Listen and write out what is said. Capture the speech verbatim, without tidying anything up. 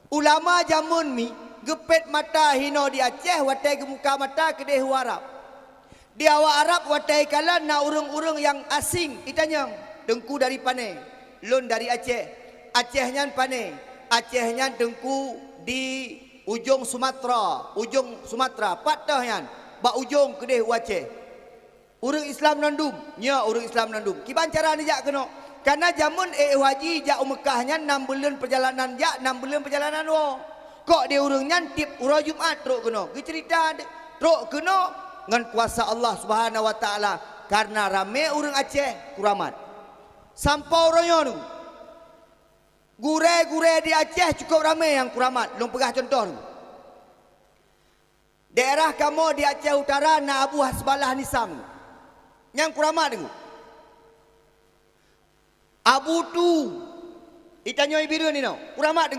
Ulama jameun mi geupet mata hinoe di Aceh watée geumuka mata keudeh u Arab. Di awak Arab watée ikalon na ureuëng-ureuëng nyang asing itanyong, "Teungku dari pane?" "Lôn dari Aceh." "Aceh nyan pane?" "Aceh nyan Teungku di ujong Sumatera, ujong Sumatera, pat toh nyan?" "Bak ujong keudeh u Aceh." "Ureuëng Islam nandum?" "Nyoe ureuëng Islam nandum." Kiban cara neujak keunoe? Karena jameun éh haji jak u Meukah nyan nam buleuen peurjalanan jak, nam buleuen peurjalanan woe. Kok di ureuëng nyan tieb uroe Jumat trok keunoe? Geuceurita trok keunoe ngon kuasa Allah Subhanahu wa Taala, karena ramé ureuëng Aceh kuramat. Sampoe uroe nyoe, gurée-gurée di Aceh cukup ramé nyang kuramat. Lôn peugah cuntoh, daerah kamoe di Aceh Utara na Abu Hasbalah Nisang. Nyang kuramat, Teungku. Abu Tu, itanyoe Ibireuen inoe, kuramat, Teungku.